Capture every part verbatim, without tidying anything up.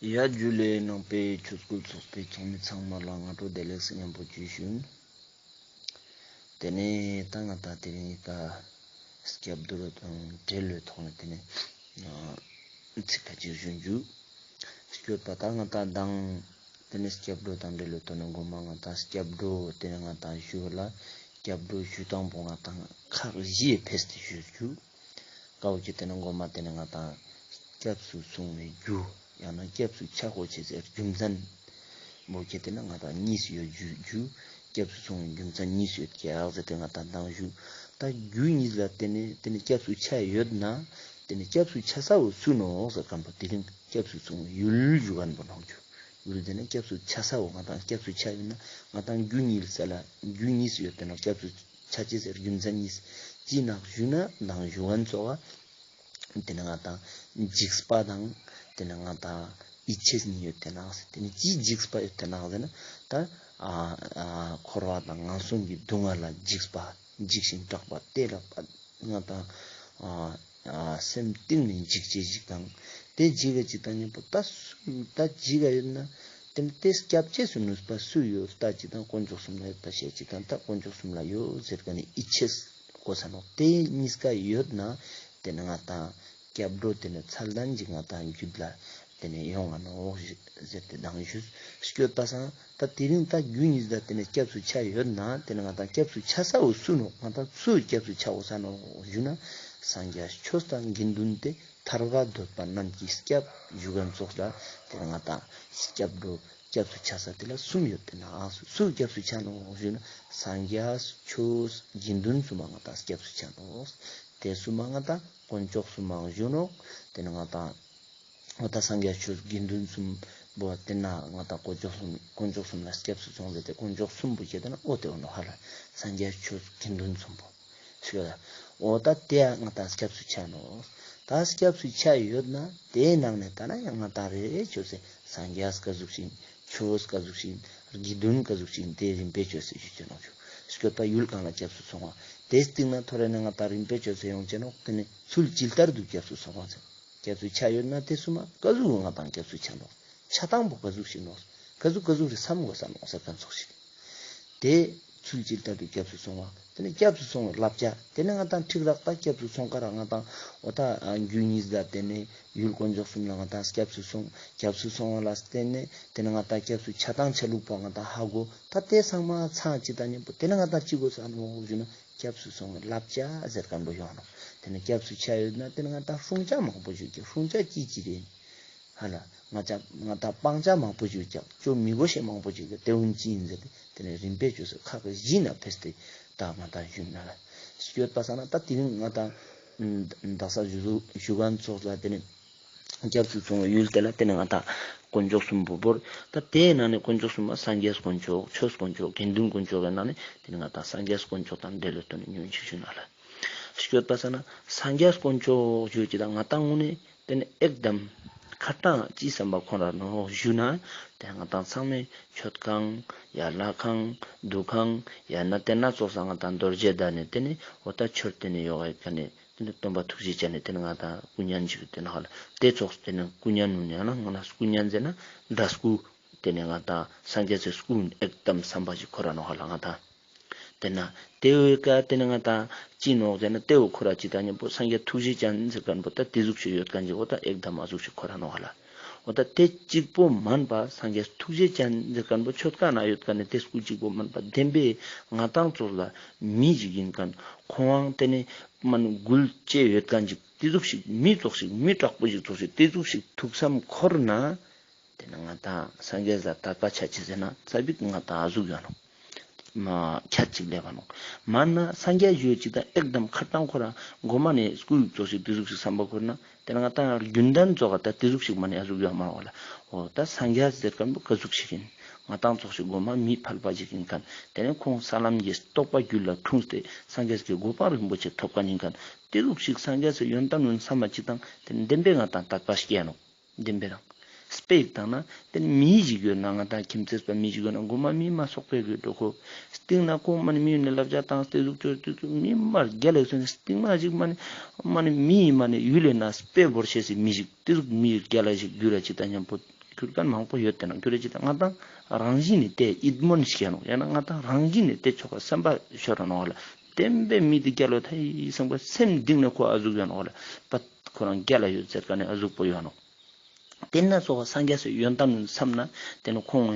ཡ་ཇུ་ལེ། ནང་པའི་ཆོས་སྐུལ་ཚོགས་པའི་ཚོགས་མི་ཚང་མ་ལ་སྔ་དྲོ་བདེ་ལེགས་སྙམ་པོ་ཅིག་ཞུ། དེ་ནས་ད་ང་ཏང་དེ་རིང་ཀ་སྐྱབས་འགྲོ་དང་འབྲེལ་བའི་ཐོག་ནས་དེ་ནས་ཚིག་ཁ་ཅིག་ཞུ་རྒྱུ། སྐྱོད་པ་ད་ང་ཏང་མདང་དེ་ནས་སྐྱབས་འགྲོ་དང་འབྲེལ་བའི་ཐོག་ནས་མགོ་མ་ང་ཏང་སྐྱབས་འགྲོ་དེ་ནས་ང་ཏང་ཞུ་བ་ལ་སྐྱབས་འགྲོ་ཞུ་སྟངས་པོ་ང་ཏང་ཁག་བཞི་ཕེས་ཏེ་ཞུ་རྒྱུ། ཀ་བོ་ཁྱེར་ཏེ་ན་མགོ་མ་དེ་ནས་ང་ཏང་སྐྱབས་སུ་སོང་བའི་རྒྱུ། ཡང་ན་སྐྱབས་སུ་ཆ་དགོས་ཅེས་ཟེར་རྒྱུ་མཚན་པོ་ཁྱེར་ཏེ་ན་ང་ཏང་གཉིས་ཡོད་རྒྱུ། རྒྱུ་སྐྱབས་སུ་སོང་བའི་རྒྱུ་མཚན་གཉིས་ཡོད་ཀྱག་ཟེར་ཏེ་ང་ཏང་མདང་ཞུ། ད་རྒྱུ་གཉིས་ལ་བརྟེན་ནས་དེ་ནས་སྐྱབས་སུ་ཆ་ཡོད་ན་དེ་ནས་སྐྱབས་སུ་ཆ་ས་བོ་སུ་ནོག་ཟེར་མཁན་པོ་དེ་རིང་སྐྱབས་སུ་སོང་བའི་ཡུལ་ཞུ་མཁན་པོ་ནོག་རྒྱུ། ཡུལ་དེ་ནས་སྐྱབས་སུ་ཆ་ས་བོ་ང་ཏང་སྐྱབས་སུ་ཆ་ཡོད་ན་ང་ཏང་རྒྱུ་གཉིས་ལ་རྒྱུ་གཉིས་ཡོད་དེ་ནོག་སྐྱབས་སུ་ཆ་ཅེས་ཟེར་རྒྱུ་མཚན་གཉིས། ཅི་ནོག་ཞུ་ན་མདང་ཞུ་མཁན་ཙོགས་དེ་ནས་ང་ཏང་འཇིགས་པ་དང་དེ་ནས་ང་ཏང་ཡིད་ཆེས་གཉིས་ཡོད་དེ་ནོག་ཟེར། དེ་ནས་ཅི་འཇིགས་པ་ཡོད་དེ་ནོག་ཟེར་ན་ད་ཨ་ཨ་འཁོར་བ་དང་ངན་སོང་གི་སྡུག་བསྔལ་ལ་འཇིགས་པ། འཇིགས་ཤིང་སྐྲག་པ་དེ་ལ་ང་ཏང་ཨ་ཨ་སེམས་གཏིང་ནས་འཇིགས་ཅེས་ཞིག་དང་། དེ་འཇིགས་ཅེས་དང་མཉམ་པོ་ད་སུ་ད་འཇིགས་ཡོད་ན་དེ་ནས་དེ་སྐྱབས་ཅེས་སུ་ནུས་པ་སུ་ཡོད། ད་ཅི་དང་དཀོན་མཆོག་གསུམ་ལ་ཡོད་པ་ཤེས་ཅིག་དང་ད་དཀོན་མཆོག་གསུམ་ལ་ཡོད་ཟེར་མཁན་ནི་ཡིད་ཆེས་དགོས་ས་ནོག། དེ་གཉིས་ཀ་ཡོད་ན་དེ་ནས་ང་ཏང་སྐྱབས་འགྲོ་དེ་ནས་ཚད་ལྡན་ཅིག་ང་ཏང་རྒྱུད་ལ་དེ་ནས་ཡོང་ང་ནོག་ཟེར་ཏེ་མདང་ཞུས། སྐྱོད་པ་སང་ད་དེ་རིང་ད་རྒྱུ་གཉིས་ལ་དེ་ནས་སྐྱབས་སུ་ཆ་ཡོད་ན་དེ་ནས་ང་ཏང་སྐྱབས་སུ་ཆ་ས་བོ་སུ་ནོག། ང་ཏང་སུ་སྐྱབས་སུ་ཆ་དགོས་ས་ནོག་ཞུ་ན་སངས་རྒྱས་ཆོས་དང་དགེ་འདུན་ཏེ། ཐར་པ་འདོད་པ་རྣམས་ཀྱི་སྐྱབས་ཞུ་མཁན་ཙོགས་ལ་དེ་ནས་ང་ཏང་སྐྱབས་འགྲོ་སྐྱབས་སུ་ཆ་ས་དེ་ལ་གསུམ་ཡོད་དེ་ནོག། སུ་སྐྱབས་སུ་ཆ་ནོག་ཞུ་ན་སངས་རྒྱས་ཆོས་དགེ་འདུན་གསུམ་མ་ང་ཏང་སྐྱབས་སུ་ཆ་ནོག། དེ་གསུམ་མ་ང་ཏང་དཀོན་མཆོག་གསུམ་མ་ཞུ་ནོག། དེ་ནས་ང་ཏང་འོ་ད་སངས་རྒྱས་ཆོས་དགེ་འདུན་གསུམ་པོ་དེ་ནས་ང་ཏང་དཀོན་མཆོག་གསུམ་དཀོན་མཆོག་གསུམ་ལ་སྐྱབས་སུ་སོང་ཟེར་ཏེ་དཀོན་མཆོག་གསུམ་པོ་ཁྱེར་ཏེ་ན་འོ་དེ་འོ་ནོག་ཧ་ལ། སངས་རྒྱས་ཆོས་དགེ་འདུན་གསུམ་པོ། ཞུ་ལ། འོ་ད་དེ་ང་ཏང་སྐྱབས་སུ་ཆ་ནོག། ད་སྐྱབས་སུ་ཆ་ཡོད་ན་དེའི་ནང་ནས་ད་ན་ཡང་ང་ཏང་རེ་ཆོས་སེ་སངས་རྒྱས་ཀ་ཟུག་ཤིག་ཆོས་ཀ་ཟུག་ཤིག་དགེ་འདུན་ཀ་ཟུག་ཤིག་དེ་རིམ་པས་ཆོས་སེ་ཞུ་ཅེས་ནོག་ཞུ། སྐྱོད་པ་ཡུལ་གང་ལ་སྐྱབས་སུ་སོང་བ། དེ་སྟིང་ན་ཐོ་རེ་ནས་ང་ཏང་རིམ་པས་ཆོས་སེ་ཡོང་ཅེས་ནོག། དེ་ནས་ཚུལ་ཇི་ལྟར་དུ་སྐྱབས་སུ་སོང་བ་ཟེར། སྐྱབས་སུ་ཆ་ཡོད་ན་དེ་གསུམ་མ་ཀ་ཟུག་ང་ཏང་སྐྱབས་སུ་ཆ་ནོག། ཆ་སྟངས་པོ་ཀ་ཟུག་ཤིག་ནོག། ཀ་ཟུག་ཀ་ཟུག་རེ་བསམ་དགོས་ས་ནོག་ཟེར་མཁན་ཙོགས་ཤིག། དེ་ཚུལ་ཇི་ལྟར་དུ་སྐྱབས་སུ་སོང་བ། དེ་ནས་སྐྱབས་སུ་སོང་བའི་བསླབ་བྱ། དེ་ནས་ང་ཏང་ཁྲིག་རགས་ད་སྐྱབས་སུ་སོང་ཀ་རག་ང་ཏང་འོ་ད་རྒྱུ་གཉིས་ལ་བརྟེན་ནས་ཡུལ་དཀོན་མཆོག་གསུམ་ལ་ང་ཏང་སྐྱབས་སུ་སོང་། སྐྱབས་སུ་སོང་བ་ལ་བརྟེན་ནས་དེ་ནས་ང་ཏང་སྐྱབས་སུ་ཆ་སྟངས་ཆ་ལུགས་པ་ང་ཏང་ཧ་གོ། ད་དེ་ཚང་མ་ཚང་ཅིག་དང་མཉམ་པོ་དེ་ནས་ང་ཏང་ཅི་དགོས་ས་ནོག་ཞུ་ན། སྐྱབས་སུ་སོང་བའི་བསླབ་བྱ་ཟེར་མཁན་པོ་ཡོང་ནོག། དེ་ནས་སྐྱབས་སུ་ཆ་ཡོད་ན་དེ་ནས་ང་ཏང་སྲུང་བྱ་མང་པོ་ཞིག་གི་སྲུང་བྱ་ཅི་ཅི་རེད། ཧ་ལ། ང་ཏང་ང་ཏང་སྤང་བྱ་མང་པོ་ཞིག་ཀྱང་ཅོ་མི་དགོས་ཤེས་མང་པོ་ཞིག་གི་དེ་འུན་ཅི་ཡིན་ཟེར་ཏེ་དེ་ནས་རིམ་པས་ཆོས་སེ་ཁག་བཞི་ན་ཕེས་ཏེ་ད་ང་ཏང་ཞུ་ན་ལ། སྐྱོད་པ་སང་ན་ད་དེ་རིང་ང་ཏང་དག་ས་ཞུ་ཞུ་མཁན་ཙོགས་ལ་དེ་ནས་སྐྱབས་སུ་སོང་བའི་ཡུལ་དེ་ལ་དེ་ནས་ང་ཏང་དཀོན་མཆོག་གསུམ་པོ་བོར། ད་དེའི་ནང་ནས་དཀོན་མཆོག་གསུམ་པ་སངས་རྒྱས་དཀོན་མཆོག་ཆོས་དཀོན་མཆོག་དགེ་འདུན་དཀོན་མཆོག་གི་ནང་ནས་དེ་ནས་ང་ཏང་སངས་རྒྱས་དཀོན་མཆོག་དང་འབྲེལ་བའི་དོན་ཉུང་ཅིག་ཞུ་ན་ལ། སྐྱོད་པ་སང་ན་སངས་རྒྱས་དཀོན་མཆོག་ཞུ་ཅེས་ད་ང་ཏང་ངུ་ནས་དེ་ནས་ཨེག་དམ་ཁ་ཏང་ཅི་བསམ་པ་ཁོ་རང་ནོག་ཞུ་ན། དེ་ང་ཏང་ཚང་མས་མཆོད་ཁང་ཡ་ལྷ་ཁང་འདུ་ཁང་ཡ་ན་དེ་ན་ཙོགས་ས་ང་ཏང་རྡོ་རྗེ་གདན་ནས་དེ་ནས་འོ་ད་མཆོད་དེ་ནས་ཡོག་ཡོད་ཀ་ནས་དེ་ནས་སྟོན་པ་ཐུགས་རྗེ་ཅན་ནས་དེ་ནས་ང་ཏང་སྐུ་བརྙན་ཅིག་དེ་ནས་ཧ་ལ་དེ་ཙོགས་དེ་ནས་སྐུ་བརྙན་ནུ་ཡང་ན་ང་ན་སྐུ་བརྙན་ཟེར་ན་འདྲ་སྐུ་དེ་ནས་ང་ཏང་སངས་རྒྱས་སི་སྐུ་ཨེག་དམ་བསམ་པ་ཞིག་ཁོ་རང་ནོག་ཧ་ལ་ང་ཏང་། དེ་ན་དེ་བོའི་ཀ་དེ་ནས་ང་ཏང་ཅི་ནོག་ཟེར་ན་དེ་བོ་ཁོ་ར་ཅི་ད་མཉམ་པོ་སངས་རྒྱས་ཐུགས་རྗེ་ཅན་ཟེར་མཁན་པོ་ད་དེ་ཟུག་ཞིག་ཡོད་མཁན་ཅིག་འོ་ད་ཨེག་དམ་ཨ་ཟུག་ཞིག་ཁོ་ར་ནོག་ཧ་ལ། འོ་ད་དེ་གཅིག་པོ་མན་པ་སངས་རྒྱས་ཐུགས་རྗེ་ཅན་ཟེར་མཁན་པོ་མཆོད་ཁང་ན་ཡོད་མཁན་ནི་དེ་སྐུ་གཅིག་པོ་མན་པ་བདེན་པའི་ང་ཏང་ཙོགས་ལ་མི་ཞིག་ཡིན་མཁན་ཁོང་དེ་ནས་མན་མགུལ་ཅེས་ཡོད་མཁན་ཅིག་དེ་ཟུག་ཞིག་མི་ཙོགས་ཤིག་མི་དྲག་པོ་ཞིག་ཙོགས་ཤིག་དེ་ཟུག་ཞིག་ཐུགས་བསམ་འཁོར་ན། དེ་ནས་ང་ཏང་སངས་རྒྱས་ལ་དད་པ་ཆ་ཅེས་ཟེར་ན་ཙ་པིག་ང་ཏང་ཨ་ཟུག་ཡོང་ནོག། མ་ཁྱད་ཅིག་ལེབ་བ་ནོག། མ་ན་སངས་རྒྱས་ཞུ་ཅིག་ད་ཨེག་དམ་ཁ་ཏང་ཁོ་རང་མགོ་མ་ནས་སྐུ་ཡུག་ཙོགས་ཤིག་དེ་ཟུག་ཞིག་བསམ་པ་ཁོ་ན་དེ་ནས་ང་ཏང་རྒྱུན་ལྡན་ཙོགས་ད་དེ་ཟུག་ཞིག་མ་ནས་ཨ་ཟུག་ཡོང་མ་ནོག་ལ། འོ་ད་སངས་རྒྱས་ཟེར་མཁན་པོ་ཀ་ཟུག་ཞིག་ཡིན། ང་ཏང་ཙོགས་ཤིག་མགོ་མ་མི་ཕལ་པ་ཞིག་ཡིན་མཁན། དེ་ནས་ཁོང་ས་ལམ་གྱི་རྟོགས་པ་རྒྱུད་ལ་འཁྲུངས་ཏེ་སངས་རྒྱས་ཀྱི་གོ་འཕང་རིན་པོ་ཆེ་ཐོབ་མཁན་ཡིན་མཁན། དེ་ཟུག་ཞིག་སངས་རྒྱས་སི་ཡོན་ཏན་ཡོད་བསམ་པ་ཅིག་དང་དེ་ནས་བདེན་པའི་ང་ཏང་དད་པ་སྐྱེ་ནོག། བདེན་པའི་རང་ དཔེ་ཞིག་བཏང་ན་དེ་ནི་མི་ཞིག་ཡོད་ན་ང་ཏང་ཁྱིམ་མཚེས་པ་མི་ཞིག་ཡོད་ན་མགོ་མ་མི་མ་སོག་པོ་ཡོད་འགྲོ་ཁོ། སྟིང་ན་ཁོང་མ་ནི་མི་ཡོད་ནི་ལབ་ཅ་བཏང་སྟེ་ཟུག་ཅོ་དུས་མི་མ་རྒྱལ་ལ་སོང་ནི་སྟིང་ན་ཞིག་མ་ནི་མ་ནི་མི་མ་ནི་ཡུལ་ལས་ན་དཔེ་བོར་ཤེས་སི་མི་ཞིག་དེ་ཟུག་མི་རྒྱལ་ལ་ཞིག་གྱུར་ར་ཅིག་ད་མཉམ་པོ་གྱུར་མཁན་མང་པོ་ཡོད་དེ་ན་གྱུར་ར་ཅིག་ད་ང་ཏང་རང་བཞིན་ནི་དེ་ཡིད་སྨོན་ཞིག་ཡ་ནོག་ཡང་ན་ང་ཏང་རང་བཞིན་ནི་དེ་ཆོག་པ་སེམས་པ་ཤོར་ར་ནོག་ལ། བསྟན་པའི་མི་དེ་རྒྱལ་ལོ་ཐ་ཡི་སེམས་པ་སེམས་གཏིང་ནས་ཁོ་ཨ་ཟུག་ཡོད་ནོག་ལ། པ་ཁོ་རང་རྒྱལ་ལ་ཡོད་ཟེར་མཁན་ནི་ཨ་ཟུག་པོ་ཡོད་ནོག་དེ་ན་སོགས་སངས་རྒྱས་སི་ཡོན་ཏན་བསམ་ན་དེ་ནི་ཁོང་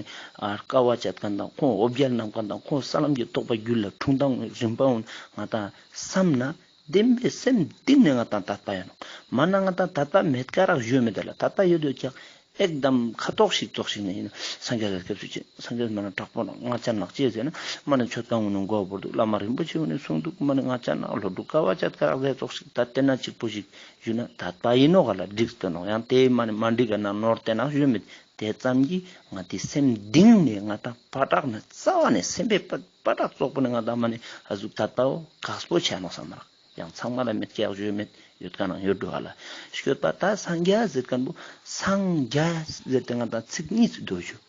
ཨ་དཀའ་བ་སྤྱད་མཁན་དང་ཁོང་འོ་བརྒྱལ་གནང་མཁན་དང་ཁོང་ས་ལམ་གྱི་རྟོགས་པ་རྒྱུད་ལ་འཁྲུངས་སྟངས་རིམ་པ་འོང་ང་ཏང་བསམ་ན་བདེན་པའི་སེམས་གཏིང་ནས་ང་ཏང་དད་པ་ཡོད་ནོག་མ་ན་ང་ཏང་དད་པ་མེད་ཀ་རག་ཞུ་མེད་ད་ལ་དད་པ་ཡོད་དུས་ཀྱང་ཨེག་དམ་ཁ་ཐོག་ཞིག་ཙོགས་ཤིག་ནས་ཡིན་ན་སངས་རྒྱས་ལ་སྐྱབས་སུ་མཆི། སངས་རྒྱས་མ་ན་དྲག་པོ་ནོག་ང་ཅན་ནག་ཅི་ཟེར་ན་མ་ན་མཆོད་ཁང་ངུ་ནས་མགོ་བོར་འདུག་བླ་མ་རིན་པོ་ཆེ་ངུ་ནས་གསུངས་འདུག་མ་ན་ང་ཅན་ནག་ལོ་དྲུག་དཀའ་བ་སྤྱད་ཀ་རག་ཟེར་ཙོགས་ཤིག་ད་དེ་ན་གཅིག་པོ་ཞིག་ཞུ་ན་དད་པ་ཡིན་ནོག་ག་ལ་འགྲིག་སྟོན་ནོག་ཡང་དེ་མ་ནི་མ་འགྲིག་ག་ན་ནོར་དེ་ནག་ཞུ་མེད། དེ་ཙམ་གྱིས་ང་ཏི་སེམས་གཏིང་ནས་ང་ཏང་པ་དྲག་ནས་རྩ་བ་ནས་སེམས་པའི་པ་པ་དྲག་ཙོག་པོ་ནས་ང་ཏང་མ་ནི་ཨ་ཟུག་དད་པའོ་དགག་པོ་ཆ་ནོག་བསམ་མ་རག་ཡང་ཚང་མ་ལ་མེད་ཀྱག་ཞུ་མེད་ཡོད་མཁན་ནང་ཡོད་འགྲོ་ཧ་ལ། སྐྱོད་པ་ད་སངས་རྒྱས་ཟེར་མཁན་པོ་སངས་རྒྱས་ཟེར་ཏེ་ང་ཏང་ཚིག་གཉིས་སུ་འདོད་ཞུ།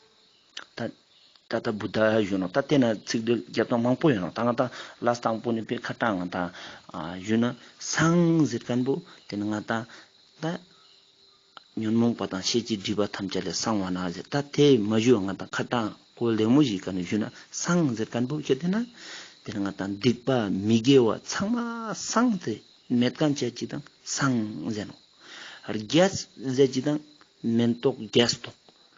ད་ད་ད་བུདྡྷ་ཞུ་ནོག་ད་དེ་ན་ཚིག་འདི་རྒྱབ་སྟངས་མང་པོ་ཡོད་ནོག་ད་ང་ཏང་ལ་དང་པོ་ནི་པའི་ཁ་ཏང་ང་ཏང་ཨ་ཞུ་ན་སངས་ཟེར་མཁན་པོ་དེ་ནི་ང་ཏང་ད་ཉོན་མོངས་པ་དང་ཤེས་བྱའི་སྒྲིབ་པ་ཐམས་ཅད་ལས་སངས་པ་ན་ཟེར། ད་དེ་མ་ཞུ་ང་ཏང་ཁ་ཏང་གོ་ལྡེ་མོ་ཞིག་ག་ནི་ཞུ་ན་སངས་ཟེར་མཁན་པོ་ཁྱེད་དེ་ན་དེ་ནི་ང་ཏང་སྡིག་པ་མི་དགེ་བ་ཚང་མ་སངས་ཏེ་མེད་མཁན་ཆ་ཅིག་དང་སངས་ཟེར་ནོག་རྒྱས་ཟེར་ཅིག་དང་མེན་ཏོག་རྒྱས་ཏོག་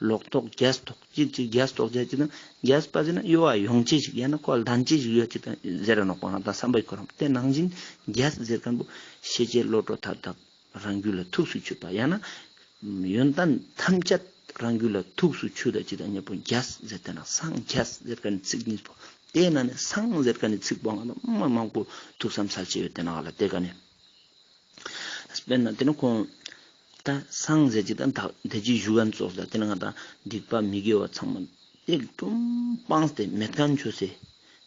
ལོག་ཏོག་རྒྱས་ཏོག་ཅིག་ཅིག་རྒྱས་ཏོག་ཟེར་ཅིག་དང་རྒྱས་པ་ཟེར་ན་གཡོ་བ་ཡོང་ཅེས་ཞིག་ཡང་ན་ཁོ་ལྡན་ཅེས་ཞིག་ཡོད་ཅིག་དང་ཟེར་ར་ནོག་པ་ང་ཏང་བསམ་པའི་ཁོ་རང་དེ་ནང་བཞིན་རྒྱས་ཟེར་མཁན་པོ་ཤེས་བྱའི་བློ་གྲོས་ཐབས་དང་རང་རྒྱུད་ལ་ཐུགས་སུ་ཆུད་པ་ཡང་ན་ཡོན་ཏན་ཐམས་ཅད་རང་རྒྱུད་ལ་ཐུགས་སུ་ཆུད་ད་ཅི་ད་ཉེ་པོ་རྒྱས་ཟེར་ཏེ་ན་སངས་རྒྱས་ཟེར་མཁན་ཚིག་གཉིས་པོ་དེ་ན་ནི་སངས་ཟེར་མཁན་ཚིག་པོ་ང་ལ་མ་མང་པོ་ཐུགས་བསམ་སལ་ཅེས་ཡོད་དེ་ན་ང་ལ་དེ་ག་ནས་དཔེར་ན་དེ་ནི་ཁོང་ད་སངས་ཟེར་ཅིག་དང་དེ་ཅིག་ཞུ་མཁན་ཙོགས་ལ་དེ་ནི་ང་ཏང་སྡིག་པ་མི་དགེ་བ་ཚང་མ་དེ་ཀྲུམ་སྤངས་ཏེ་མེད་མཁན་ཆོས་སེ།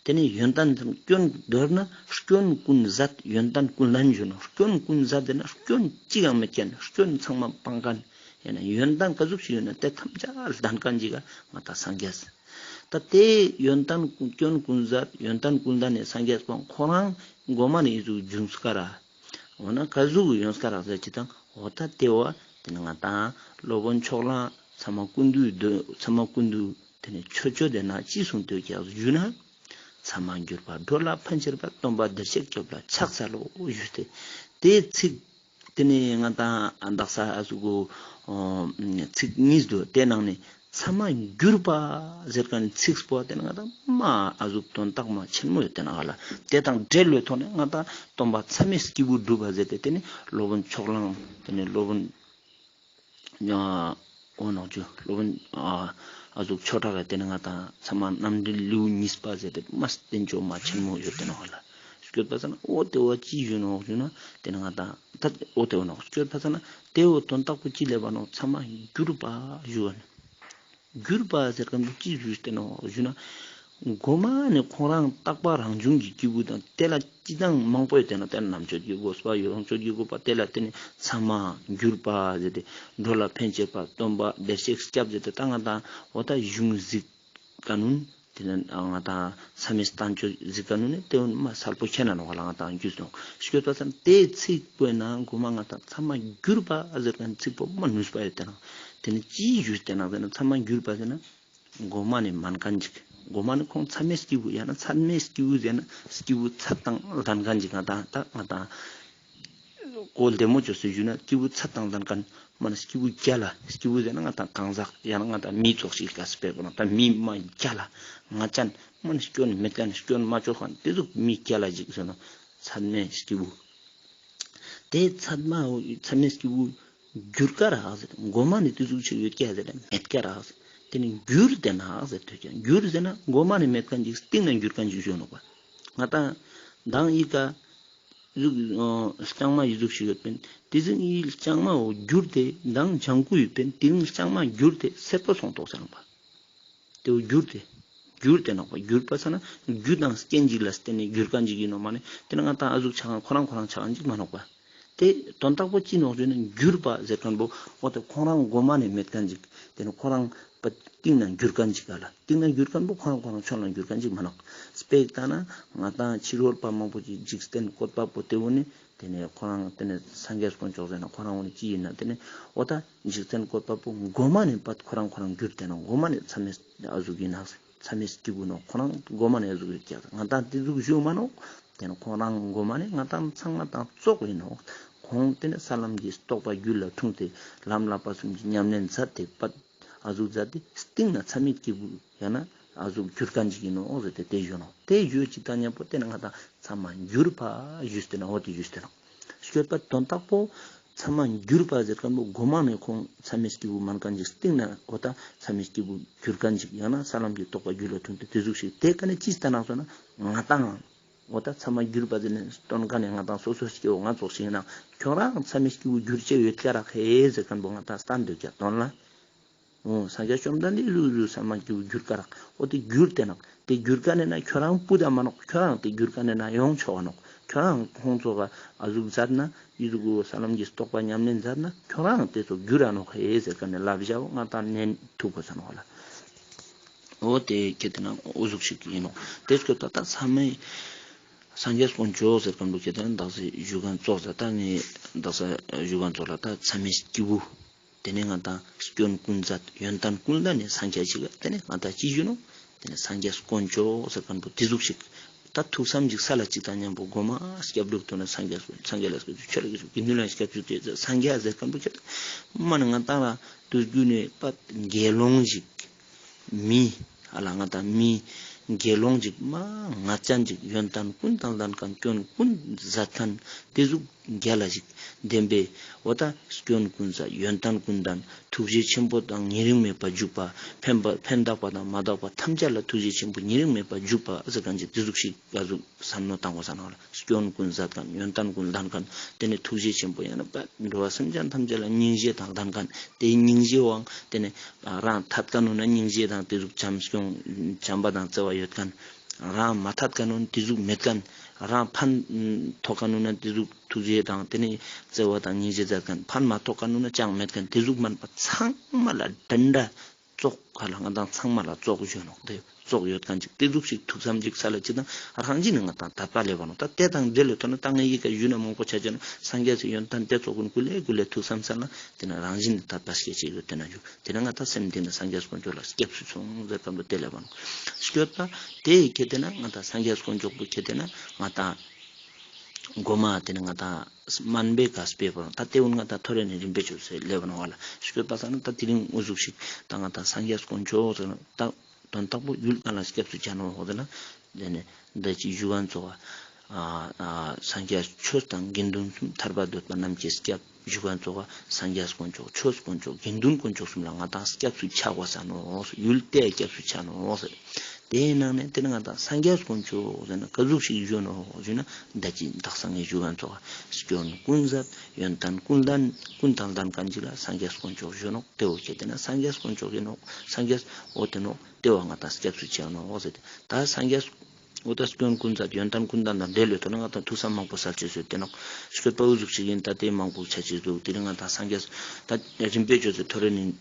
དེ་ནི་ཡོན་ཏན་ཙམ་སྐྱོན་མདོར་ན་སྐྱོན་ཀུན་ཟད་ཡོན་ཏན་ཀུན་ལྡན་ཞུ་ནོག་སྐྱོན་ཀུན་ཟད་དེ་ན་སྐྱོན་གཅིག་ཡང་མེད་མཁན་སྐྱོན་ཚང་མ་སྤངས་མཁན་ཡང་ན་ཡོན་ཏན་ག་ཟུག་ཞིག་ཡོད་ན་དེ་ཐམས་ཅད་ལྡན་མཁན་ཅིག་ག་ང་ཏང་སངས་རྒྱས། ད་དེ་ཡོན་ཏན་ཀུན་སྐྱོན་ཀུན་ཟད་ཡོན་ཏན་ཀུན་ལྡན་ནི་སངས་རྒྱས་པོ་ཁོ་རང་མགོ་མ་ནི་ཨི་ཟུག་བྱུང་སྐ་ར། འོ་ན་ག་ཟུག་ཡོང་སྐ་རག་ཟེར་ཅིག་དང་འོ་ད་དེ་བ་དེ་ནི་ང་ཏང་སློབ་དཔོན་ཕྱོགས་གླང་ཚད་མ་ཀུན་འདུས་ཚད་མ་ཀུན་འདུས་དེ་ནི་ཆོས་སྤྱོད་དེ་ན་ཅི་གསུངས་ཏེ་ཀྱག་ཞུ་ན། ཚད་མར་གྱུར་པ་སྒྲོ་ལ་ཕན་ཕྱིར་པ། སྟོན་པ་བདེར་གཤེགས་སྐྱོབ་ལ་ཕྱག་འཚལ་ལོ་ཞུས་ཏེ། དེ་ཚིག་དེ་ནི་ང་ཏང་དག་ས་ཨ་ཟུག་གུ་ཚིག་གཉིས་འདུག་དེ་ནང་ནས་ཚད་མར་གྱུར་པ་ཟེར་མཁན་ཚིག་པོ་དེ་ནི་ང་ཏང་མ་ཨ་ཟུག་དོན་དག་མ་ཆེན་མོ་ཡོད་དེ་ན་ང་ལ་དེ་དང་འབྲེལ་བའི་ཐོག་ནས་ང་ཏང་སྟོན་པ་ཚད་མའི་སྐྱེས་བུ་སྒྲུབ་པ་ཟེར་ཏེ་དེ་ནི་སློབ་དཔོན་ཕྱོགས་གླང་དེ་ནི་སློབ་དཔོན་ཨ་འོ་ནོག་ཇུ་སློབ་དཔོན་ཨ་ཨ་ཟུག་ཆོས་གྲགས་ཀ་དེ་ནི་ང་ཏང་ཚད་མ་རྣམ་འགྲེལ་ལེའུ་གཉིས་པ་ཟེར་ཏེ་མ་བསྟན་བཅོས་མ་ཆེན་མོ་ཡོད་དེ་ནོག་ལ། སྐྱོད་པ་ས་ན་འོ་དེ་བ་ཅི་ཞུ་ནོག་ཞུ་ན་དེ་ནི་ང་ཏང་ད་འོ་དེ་བ་ནོག་སྐྱོད་པ་ས་ན་དེ་འོ་དོན་དག་པོ་ཅི་ལེབ་བ་ནོག་ཚད་མར་གྱུར་པ་ཞུ་བ་ནི། གྱུར་པ་ཟེར་མཁན་པོ་ཅི་ཞུས་ཏེ་ནོག་ཞུ་ན། མགོ་མ་ནས་ཁོང་རང་རྟག་པ་རང་བྱུང་གི་སྐྱེས་བུ་དང་དེ་ལ་ཅི་དང་མང་པོ་ཡོད་དེ་ན་དེ་ནི་རྣམ་དཔྱོད་ཀྱི་དགོས་པ་ཡོངས་དཔྱོད་ཀྱི་དགོས་པ་དེ་ལ་དེ་ནི་ཚད་མར་གྱུར་པ་ཟེར་ཏེ་སྒྲོ་ལ་ཕན་ཕྱིར་པ་སྟོན་པ་བདེར་གཤེགས་སྐྱབས་ཟེར་ཏེ་ད་ང་ཏང་འོ་ད་གཞུང་གཟིགས་ཀ་ནུན་དེ་ནི་ང་ཏང་ཚད་མའི་བསྟན་བཅོས་གཟིགས་ཀ་ནུན་ནི་དེ་འོ་ནི་མ་གསལ་པོ་ཁྱེད་ན་ནོག་ལ་ང་ཏང་རྒྱུས་སོང་སྐྱོད་པ་ས་ན་དེ་ཚིག་པོ་ན་མགོ་མ་ང་ཏང་ཚད་མར་གྱུར་པ་ཟེར་མཁན་ཚིག་པོ་མ་ནུས་པ་ཡོད་དེ་ན་དེ་ནི་ཅི་ཞུས་ཏེ་ན་ཟེར་ན་ཚད་མར་གྱུར་པ་ཟེར་ན། མགོ་མ་ནི་མན་མཁན་ཅིག་མགོ་མ་ནི་ཁོང་ཚད་མའི་སྐྱེས་བུ་ཡང་ན་ཚད་མའི་སྐྱེས་བུ་ཟེར་ན་སྐྱེས་བུ་ཚད་དང་ལྡན་མཁན་ཅིག་ང་ཏང་ད་ང་ཏང་གོ་ལྡེ་མོ་ཅོས་ཏེ་ཞུ་ན་སྐྱེས་བུ་ཚད་དང་ལྡན་མཁན་མ་ནི་སྐྱེས་བུ་རྒྱལ་ལ་སྐྱེས་བུ་ཟེར་ན་ང་ཏང་གང་ཟག་ཡང་ན་ང་ཏང་མི་ཙོགས་ཤིག་ག་སྤེ་པོ་ན་ད་མི་མ་རྒྱལ་ལ་ང་ཅན་མ་ནི་སྐྱོན་མེད་མཁན་སྐྱོན་མ་ཅོ་མཁན་དེ་ཟུག་མི་རྒྱལ་ལ་ཅིག་ཟེར་ན་ཚད་མའི་སྐྱེས་བུ། དེ་ཚད་མ་འོ་ཚད་མའི་སྐྱེས་བུ་གྱུར་ཀ་རག་ཟེར། མགོ་མ་ནི་དེ་ཟུག་ཅིག་ཡོད་ཀྱག་ཟེར་ན་མེད་ཀྱག་རག་ཟེར། དེ་ནི་གྱུར་ཏེ་ན་ཟེར་ཐོས་ཀྱག་གྱུར་ཟེར་ན་མགོ་མ་ནི་མེད་མཁན་ཅིག་སྟིང་ན་གྱུར་མཁན་ཅིག་ཞུ་ནོག་པ། ང་ཏང་མདང་ཡི་ག་ཟུག་ལྕང་མ་ཡི་ཟུག་ཞིག་ཡོད་པིན། དེ་ཟུག་ཡི་ལྕང་མ་འོ་གྱུར་ཏེ་མདང་ལྗང་ཁུ་ཡོད་པིན། དེ་ནི་ལྕང་མ་གྱུར་ཏེ་སེར་པོ་སོང་ཏོག་ཟེར་ནོག་པ། དེ་བོ་གྱུར་ཏེ། གྱུར་ཏེ་ནོག་པ། གྱུར་པ་ས་ན་རྒྱུ་དང་རྐྱེན་ཅིག་ལ་བརྟེན་ནས་གྱུར་མཁན་ཅིག་ཡིན་ནོག་མ་ནི་དེ་ནི་ང་ཏང་ཨ་ཟུག་ཆ་མཁན་ཁོ་རང་ཁོ་རང་ཆ་མཁན་ཅིག་མ་ནོག་པ། ཏེ་དོན་དག་པོ་ཅི་ནོག་ཞུ་ན་གྱུར་པ་ཟེར་ཁན་བོ་འོ་ཏེ་ཁོང་རང་གོ་མ་ནེ་མེད་ཁན་ཅིག་ཏེ་ནེ་ཁོང་རང་པ་སྟིང་ནེ་གྱུར་ཁན་ཅིག་ག་ལ་སྟིང་ནེ་གྱུར་ཁན་བོ་ཁོང་རང་ཁོང་རང་ཆོས་ལ་གྱུར་ཁན་ཅིག་མ་ནོག། དཔེ་ལྟ་ན་ང་ཏང་ཕྱི་རོལ་པ་མང་པོ་ཅིག་འཇིག་རྟེན་བཀོད་པ་པོ་ཏེ་བོ་ནི་ཏེ་ནེ་ཁོ་རང་ཏེ་ནེ་སངས་རྒྱས་དཀོན་མཆོག་ཟེར་ན་ཁོ་རང་བོ་ནི་ཅི་ཨིན་ན་ཏེ་ནེ་འོ་ཏ་འཇིག་རྟེན་བཀོད་པ་པོ་གོ་མ་ནེ་པ་ཁོ་རང་ཁོ་རང་གྱུར་ཏེ་ནོག། གོ་མ་ནེ་མཚམས་མེད་ཨ་ཟུག་ཨིན་ནོག། མཚམས་མེད་སྐྱེས་བུ་ནོག། ཁོ་རང་གོ་མ་ནེ་ཨ་ཟུག་ཨིན་ཀྱག། ང་ཏང་ཏེ་ཟུག་ཞུ་མ་ནོག། ཏེ་ནེ་ཁོ་རང་གོ་མ་ནེ་ང་ཏང་ཚང་མ་ཏང་ཙོགས་ཨིན་ནོག། ཁོང་ཏེ་ནེ་ས་ལམ་གྱི་རྟོགས་པ་རྒྱུད་ལ་འཁྲུངས་ཏེ་ལམ་བསླབ་པ་གསུམ་གྱི་ཉམས་ལེན་མཛད་དེ་པ་ཨ་ཟུག་མཛད་དེ་སྟིང་ནེ་མཚམས་མེད་སྐྱེས་བུ་ཡང་ན་ཨ་ཟུག་གྱུར་ཁན་ཅིག་ཨིན་ནོག་ཟེར་ཏེ་ཏེ་ཞུ་ནོག། ཏེ་ཞུ་ཅིག་དང་ཉམ་པོ་ཏེ་ནེ་ང་ཏང་ཚང་མ་གྱུར་པ་ཞུས་ཏེ་ན་འོ་ཏེ་ཞུས་ཏེ་ན་སྐྱོད་པ་དོན་དག་པོ་ཚང་མ་གྱུར་པ་ཟེར་ཁན་བོ་གོ་མ་ནེ་ཁོང་མཚམས་མེད་སྐྱེས་བུ་མན་ཁན་ཅིག་སྟིང་ནེ་འོ་ཏ་མཚམས་མེད་སྐྱེས་བུ་གྱུར་ཁན་ཅིག་ཡང་ན་ས་ལམ་གྱི་རྟོགས་པ་རྒྱུད་ལ་འཁྲུངས་ཏེ་ཏེ་ཟུག་ཞིག་ཏེ་ཀ་ནེ་ཅི་ལྟ་ན་སོང་ན་ང་ཏང་འོ་ཏ་ཚང་མ་གྱུར་པ་ཟེར་ནེ་སྟོན་ཀ་ནེ་ང་ཏང་སོ་སོ་སྐྱེ་བོ་ང་ཙོགས་ཤིག་ན་ཁྱོད་རང་མཚམས་མེད་སྐྱེས་བུ་གྱུར་ཅེས་ཡོད་ཀ་རག་ཧེ་ཟེར་ཁན་བོ་ང་ཏང་སྟན་དུག་ཀྱག་དོན་ལ། འོ་སངས་རྒྱས་བཅོམ་ལྡན་འདས་ཟུག་ཟུག་ས་མ་གྱུར་གྱུར་ཀ་རག། འོ་ཏེ་གྱུར་ཏེ་ནོག། ཏེ་གྱུར་ཀ་ནེ་ན་ཁྱོད་རང་པུ་ད་མ་ནོག། ཁྱོད་རང་ཏེ་གྱུར་ཀ་ནེ་ན་ཡོང་ཆོག་ག་ནོག། ཁྱོད་རང་ཁོང་ཙོགས་ཨ་ཟུག་མཛད་ན་ཨི་ཟུག་གུ་ས་ལམ་གྱི་རྟོགས་པ་ཉམས་ལེན་མཛད་ན་ཁྱོད་རང་ཏེ་ཙོགས་གྱུར་ར་ནོག་ཧེ་ཟེར་ཁན་ནི་ལབ་ཞའོ་ང་ཏང་ནན་ཐུག་གོས་ས་ནོག་ལ། འོ་ཏེ་ཁེ་ཏེ་ན་འོ་ཟུག་ཞིག་ཨིན་ནོག། ཏེ་སྐྱོད་པ་ཏ་ཚང་མས་སངས་རྒྱས་དཀོན་མཆོག་ཟེར་ཁན་བོ་ཁེ་ཏེ་ན་དག་ས་ཞུ་ཁན་ཙོགས་ཟེར་ཏ་ནི་དག་ས་ཞུ་ཁན་ཙོགས་ལ་ཏ་མཚམས་མེད་སྐྱེས་བུ། ཏེ་ནེ་ང་ཏང་སྐྱོན་ཀུན་ཟད་ཡོན་ཏན་ཀུན་ལྡན་ནི་སངས་རྒྱས་ཤིག་ཏེ་ནེ་ང་ཏང་ཅི་ཞུ་ནོག། ཏེ་ནེ་སངས་རྒྱས་དཀོན་མཆོག་ཟེར་ཁན་བོ་ཏེ་ཟུག་ཞིག་ཏ་ཐུགས་བསམ་ཞིག་ས་ལ་ཅིག་དང་ཉམ་པོ་གོ་མ་སྐྱབས་འགྲོ་ཐོབ་ན་སངས་རྒྱས་སངས་རྒྱས་ལ་སྐྱབས་སུ་ཆོས་ལ་སྐྱབས་སུ་དགེ་འདུན་ལ་སྐྱབས་སུ་ཏེ་སངས་རྒྱས་ཟེར་ཁན་བོ་ཁྱེད་མ་ནི་ང་ཏང་ར་དུས་རྒྱུན་ནེ་པ་དགེ་སློང་ཞིག་མི་ཨ་ལ་ང་ཏང་མི་དགེ་སློང་ཅིག་མ་ང་ཅན་ཅིག་ཡོན་ཏན་ཀུན་དང་ལྡན་ཁན་སྐྱོན་ཀུན་ཟད་ཁན་ཏེ་ཟུག་རྒྱལ་ལ་ཞིག་ལྡན་པའི་འོ་ཏ་སྐྱོན་ཀུན་ཟད་ཡོན་ཏན་ཀུན་ལྡན་ཐུགས་རྗེ་ཆེན་པོ་དང་ཉེ་རིང་མེད་པར་འཇུག་པ་ཕན་པ་ཕན་བཏགས་པ་དང་མ་བཏགས་པ་ཐམས་ཅད་ལ་ཐུགས་རྗེ་ཆེན་པོ་ཉེ་རིང་མེད་པར་འཇུག་པ་ཟེར་ཁན་ཅིག་ཏེ་ཟུག་ཞིག་ག་ཟུག་བསམ་མནོ་བཏང་གོས་ས་ནོག་ལ། སྐྱོན་ཀུན་ཟད་ཁན་ཡོན་ཏན་ཀུན་ལྡན་ཁན་ཏེ་ནེ་ཐུགས་རྗེ་ཆེན་པོ་ཡང་ན་པ་འགྲོ་བ་སེམས་ཅན་ཐམས་ཅད་ལ་སྙིང་རྗེ་དང་ལྡན་ཁན་ཏེ་སྙིང་རྗེ་བོའང་ཏེ་ནེ་རང་ཐད་ཁན་ནོ་ན་སྙིང་རྗེ་དང་ཏེ་ཟུག་བྱམས་སྐྱོང་བྱམས་པ་དང་བརྩེ་བ་ཡོད་ཁན་རང་མ་ཐད་ཁན་ནོ་ན་ཏེ་ཟུག་མེད་ཁན་རང་ཕན་ཐོགས་ཁན་ནོ་ན་ཏེ་ཟུག་ཐུགས་རྗེ་དང་ཏེ་ནེ་བརྩེ་བ་དང་སྙིང་རྗེ་མཛད་ཁན་ཕན་མ་ཐོགས་ཁན་ནོ་ན་ཅང་མེད་ཁན་ཏེ་ཟུག་མན་པ་ཚང་མ་ལ་འདྲ་འདྲ་ཙོགས་ཁ་ལ་ང་ཏང་ཚང་མ་ལ་ཙོགས་ཞུ་ནོག། ཏེ་ཙོགས་ཡོད་ཁན་ཅིག་ཏེ་ཟུག་ཞིག་ཐུགས་བསམ་ཅིག་ས་ལ་ཅིག་དང་རང་བཞིན་ནི་ང་ཏང་དད་པ་ལེབ་བ་ནོག། ཏ་ཏེ་དང་འབྲེལ་ལེ་ཐོག་ན་ཏ་ངའི་ཡི་གེ་ཞུ་ན་མང་པོ་ཆ་ཆ་ན་སངས་རྒྱས་སི་ཡོན་ཏན་ཏེ་ཙོགས་ཀུན་ཀུ་ལེ་ཀུ་ལེ་ཐུགས་བསམ་ས་ལ་ཏེ་ནེ་རང་བཞིན་ནི་དད་པ་སྐྱེ་ཅིག་ཡོད་ཏེ་ན་ཞུ། ཏེ་ནེ་ང་ཏང་སེམས་གཏིང་ནེ་སངས་རྒྱས་དཀོན་མཆོག་ལ་སྐྱབས་སུ་སོང་ཟེར་ཁན་བོ་ཏེ་ལེབ་བ་ནོག། སྐྱོད་པ་ཏེ་ཁེ་ཏེ་ན་ང་ཏང་སངས་རྒྱས་དཀོན་མཆོག་པོ་ཁེ་ཏེ་ན་ང་ཏང་གོ་མ་ཏེ་ནེ་ང་ཏང་སྨན་པའི་ག་སྤེ་པོ་ཏ་ཏེ་བོ་ང་ཏང་ཐོ་རེ་ནེ་རིམ་པས་ཅོས་ཏེ་ལེབ་བ་ནོག་ལ། སྐྱོད་པ་ས་ན་ཏ་དེ་རིང་འོ་ཟུག་ཞིག་ཏ་ང་ཏང་སངས་རྒྱས་དཀོན་མཆོག་ཟེར་ན་ཏ་དོན་དག་པོ་ཡུལ་གང་ལ་སྐྱབས་སུ་ཆ་ནོག་ཟེར་ན་ཏེ་ནེ་ད་ཅི་ཞུ་ཁན་ཙོགས་ཨ་ཨ་སངས་རྒྱས་ཆོས་དང་དགེ་འདུན་གསུམ་ཐར་པ་འདོད་པ་རྣམས་ཀྱི་སྐྱབས། ཞུ་ཁན་ཙོགས་སངས་རྒྱས་དཀོན་མཆོག་ཆོས་དཀོན་མཆོག་དགེ་འདུན་དཀོན་མཆོག་གསུམ་ལ་ང་ཏང་སྐྱབས་སུ་ཆ་གོས་ས་ནོག། ཡུལ་ཏེ་སྐྱབས་སུ་ཆ་ནོག་ཟེར། ཏེའི་ནང་ནེ་ཏེ་ནེ་ང་ཏང་སངས་རྒྱས་དཀོན་མཆོག་ཟེར་ན་ག་ཟུག་ཞིག་ཞུ་ནོག་ཞུ་ན་ད་ཅི་དག་ས་ངས་ཞུ་ཁན་ཙོགས་སྐྱོན་ཀུན་ཟད་ཡོན་ཏན་ཀུན་ལྡན་ཀུན་དང་ལྡན་ཁན་ཅིག་ལ་སངས་རྒྱས་དཀོན་མཆོག་ཞུ་ནོག། ཏེ་བོ་ཁེ་ཏེ་ན་སངས་རྒྱས་དཀོན་མཆོག་ཨིན་ནོག། སངས་རྒྱས་འོ་ཏེ་ནོག། ཏེ་བོ་ང་ཏང་སྐྱབས་སུ་ཆ་ནོག་ཟེར་ཏེ་ད་སངས་རྒྱས་འོ་ཏ་སྐྱོན་ཀུན་ཟད་ཡོན་ཏན་ཀུན་ལྡན་དང་འབྲེལ་ལོས་ཐོག་ན་ང་ཏང་ཐུགས་བསམ་མང་པོ་སལ་ཅེས་སོ་ཏེ་ནོག། སྐྱོད་པ་འོ་ཟུག་ཞིག་ཨིན། ད་ཏེ་མང་པོ་ཆ་ཅེས་འདུག། དེ་རིང་ང་ཏང་སངས་རྒྱས་ད་རིམ་པས་ཅོས་ཏེ་ཐོ་རེ་ནེ་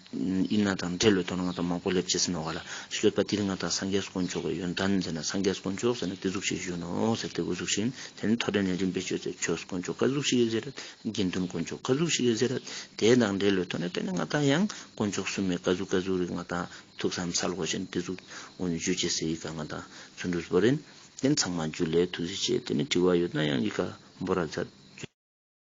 ཨིན་ན་དང་འབྲེལ་ལོས་ཐོག་ན་ང་ཏང་མང་པོ་ལེབ་ཅེས་ནོག་ག་ལ། སྐྱོད་པ་དེ་རིང་ང་ཏང་སངས་རྒྱས་དཀོན་མཆོག་གི་ཡོན་ཏན་ཟེར་ན་སངས་རྒྱས་དཀོན་མཆོག་ཟེར་ན་ཏེ་ཟུག་ཞིག་ཞུ་ནོག་ཟེར་ཏེ་འོ་ཟུག་ཞིག་ཨིན། ཏེ་ནེ་ཐོ་རེ་ནེ་རིམ་པས་ཅོས་ཏེ་ཆོས་དཀོན་མཆོག་ག་ཟུག་ཞིག་ཟེར་རད། དགེ་འདུན་དཀོན་མཆོག་ག་ཟུག་ཞིག་ཟེར་རད། ཏེ་དང་འབྲེལ་ལོས་ཐོག་ན་ཏེ་ནེ་ང་ཏང་ཡང་དཀོན་མཆོག་གསུམ་མེ་ག་ཟུག་ག་ཟུག་རིག་ང་ཏང་ཐུགས་བསམ་སལ་གོས་ཤེས་ཏེ་ཟུག་འོ་ནི་ཞུ་ཅེས་སི་ཡི་གེ་ང་ཏང་ཚུན་དུ་བོར་ཨིན། ཏེ་ནེ་ཚང་མ་འཇུ་ལེ་ཐུགས་རྗེ་ཆེ། ཏེ་ནེ་དྲི་བ་ཡོད་ན་ཡང་ཡི་གེ་བོར་ར་མཛད།